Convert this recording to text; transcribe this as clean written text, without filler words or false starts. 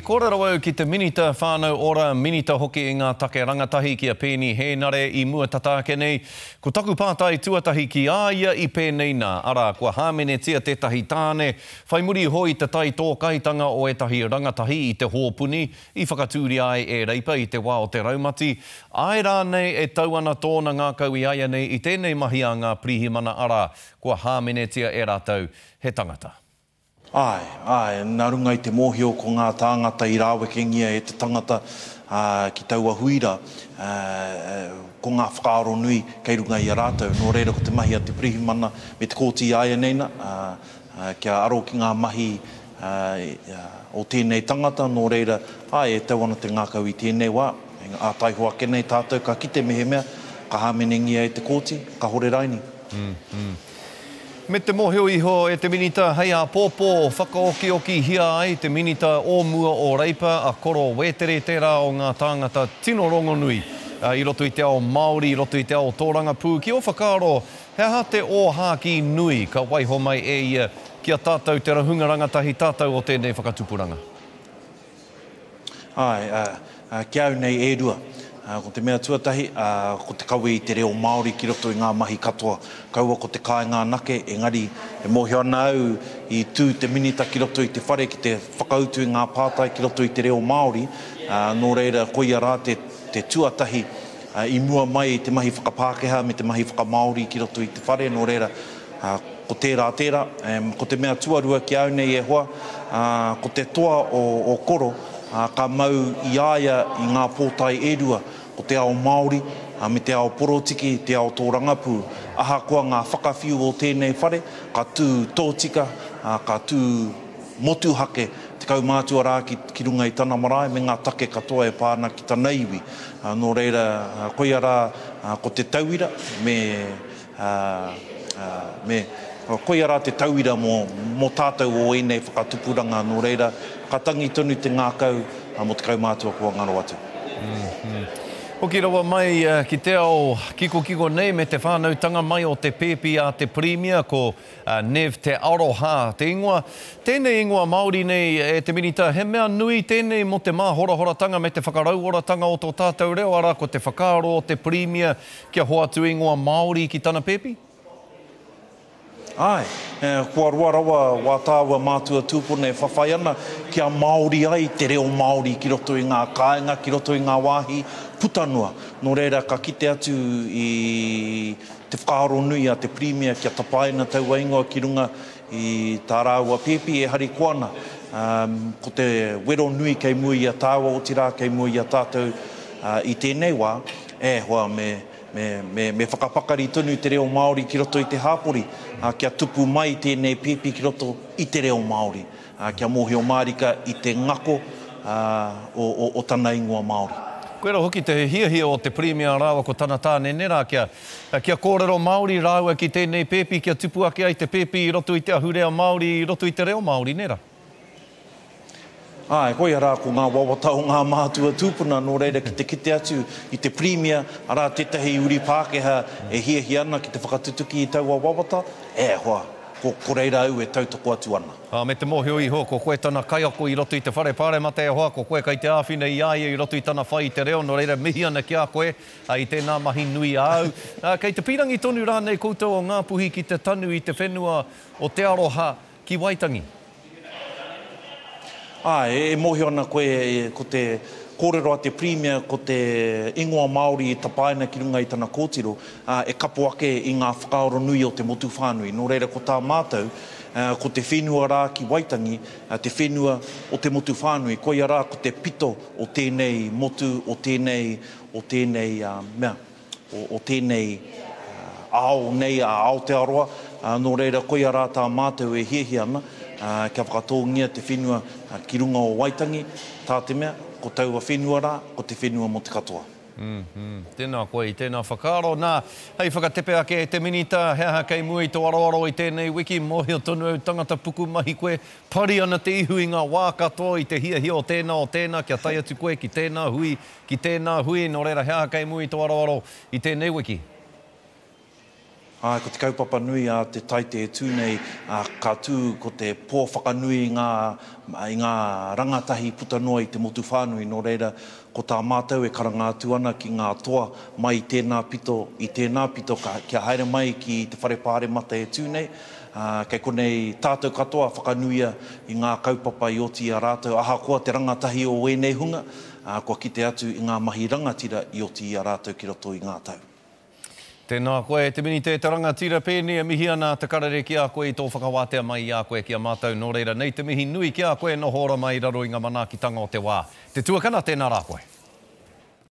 Kōrero au ki te Minita Whānau Ora, Minita hoki i ngā take rangatahi ki a Peeni Hēnare i mua tata ake nei. Ko taku pātai tuatahi ki a ia i pēnei nā, arā, kua hāmenetia tētahi tāne whai muri iho i te taitōkaitanga o ētahi rangatahi i te hōpuni i whakatūria ai e Reipa i te wā o te raumati, āe rānei e tau ana tōna ngākau i a ia nei i tēnei mahi a ngā pirihimana arā, kua hāmenetia e rātou he tangata. Āe, āe, nā runga i te mōhio ko ngā tāngata i rāwekengia e te tangata ki taua hui rā, ko ngā whakaaro nui kei runga i a rātou. Nō reira ko te mahi a te pirihimana me te kōti āianei nā, kia aro ki ngā mahi o tēnei tangata, nō reira, āe, e tau ana te ngākau i tēnei wā, ā taihoa ake nei tātou ka kite mehemea ka hāmenengia e te kōti, kahore raini. Me te mōhio iho e te Minita hei āpōpō whakaokiokihia ai te Minita o mua o Reipa, a Koro Wētere, tērā o ngā tāngata tino rongonui i roto i te ao Māori, i roto i te ao tōrangapū. Ki ō whakaaro, he aha te ōhākī nui ka waiho mai e ia ki a tātou te hunga rangatahi tātou o tēnei whakatupuranga? Āe, ki a au nei e rua. Ko te mea tuatahi, ko te kawe i te reo Māori ki roto i ngā mahi katoa. Kaua ko te kāinga anake, engari e mōhio ana au i tū te minita ki roto i te whare ki te whakautu i ngā pātai ki roto i te reo Māori, nō reira koia rā te tuatahi i mua mai i te mahi whakapākehā me te mahi whakamāori ki roto i te whare, nō reira Ko tērā tērā. Ko te mea tuarua ki a au nei e hoa, ko te toa o Koro, ka mau i a ia i ngā pōtae e rua, ko te ao Māori me te ao porotiki, te ao tōrangapū. Ahakoa ngā whakawhiu o tēnei whare, ka tū tōtika, ka tū motuhake te kaumātua rā ki runga i tana marae me ngā take katoa e pā ana ki tana iwi. Nō reira, koia rā ko te tauira me Ā, ā, me, koia rā te tauira mō, mō tātou o ēnei whakatupuranga, nō reira, ka tangi tonu te ngākau mō te kaumātua kua ngaro atu. Hoki rawa mai ki te ao kikokiko nei me te whānautanga mai o te pēpi a te Pirimia, ko Nev Te Aroha te ingoa. Tēnei ingoa Māori nei e te Minita, he mea nui tēnei mō te māhorahoratanga me te whakarauoratanga o tō tātou reo, arā ko te whakaaro o te Pirimia Kia hoatu ingoa Māori ki tana pēpi? Āe, kua roa rawa wā tāua mātua tūpuna e whawhai ana kia Māori ai te reo Māori ki roto i ngā kāinga, ki roto i ngā wāhi puta noa. Nō reira, ka kite atu i te whakaaro nui a te Pirimia kia tapaina taua ingoa ki runga i tā rāua pēpi e harikoa ana. Ko te wero nui kei mua i a tāua, otirā kei mua i a tātou i tēnei wā, e hoa, me, me, me, me whakapakari tonu te reo Māori ki roto i te hāpori, kia tupu mai tēnei pēpi ki roto i te reo Māori, kia mōhio mārika i te ngako o, o, o tana ingoa Māori. Koirā hoki te hiahia o te Pirimia rāua ko tana tāne nera kia, kia kōrero Māori rāua ki tēnei pēpi kia tupu ake ai te pēpi i roto i te ahurea Māori, i roto i te reo Māori, nē rā? Āe, koia rā ko ngā wawata o ngā mātua tūpuna, nō reira ki te kite atu i te Pirimia, arā tētahi uri Pākehā e hiahia ana ki te whakatutuki i taua wawata, e hoa, ko, ko reira au e tautoko atu ana. Ā, me te mōhio iho, ko koe tana kaiako i roto i te whare pāremata e hoa, ko koe kai te āwhina i a ia i roto i tana whai i te reo, nō reira mihi ana ki a koe, ā, i tēnā mahi nui āu. Ā, kei te pīrangi tonu rānei koutou o Ngāpuhi ki te tanu i te whenua o Te Aroha ki Waitangi? Āe, e mōhio ana koe ko te kōrero a te Pirimia ko te ingoa Māori i tapaina ki runga i tana kōtiro, ā, e kapo ake i ngā whakaaro nui o te motu whānui. Nō reira ko tā mātou, ko te whenua rā ki Waitangi, te whenua o te motu whānui, koia rā ko te pito o tēnei motu, o tēnei, o tēnei mea. o tēnei ao nei a Aotearoa, nō reira koia rā tā mātou e hiahia ana, kia whakatōngia te whenua ki runga o Waitangi, tā te mea, ko taua whenua rā, ko te whenua mō te katoa. Tēnā koe i tēnā whakaaro. Nā, hei whakatepe ake e te Minita, he aha kei mua i tō aroaro i tēnei wiki? Mōhio tonu au tangata pukumahi koe, pari ana te ihu i ngā wā katoa i te hiahia o tēnā o tēnā kia tae atu koe ki tēnā hui, Ki tēnā hui, nō reira he aha kei mua i tō aroaro i tēnei wiki? Āe, ko te kaupapa nui a te Taite e tū nei, ā, ka tū ko te pō whakanui i ngā, i ngā rangatahi puta noa i te motu whānui, nō reira, ko tā mātou e karanga atu ana ki ngā toa mai i tēnā pito, i tēnā pito, ka, kia haere mai ki te Whare Pāremata e tū nei, ā, kei konei tātou katoa whakanuia i ngā kaupapa i oti i a rātou, ahakoa te rangatahi o ēnei hunga, ā, kua kite atu i ngā mahi rangatira i oti i a rātou ki roto i ngā tau. Tēnā koe e te Minita e te rangatira Peeni e mihi ana te karere ki a koe i tō whakawātea mai i a koe ki a mātou nō reira nei te mihi nui ki a koe noho ora mai i raro i ngā manaakitanga o te wā. Te tuakana tēnā rā koe.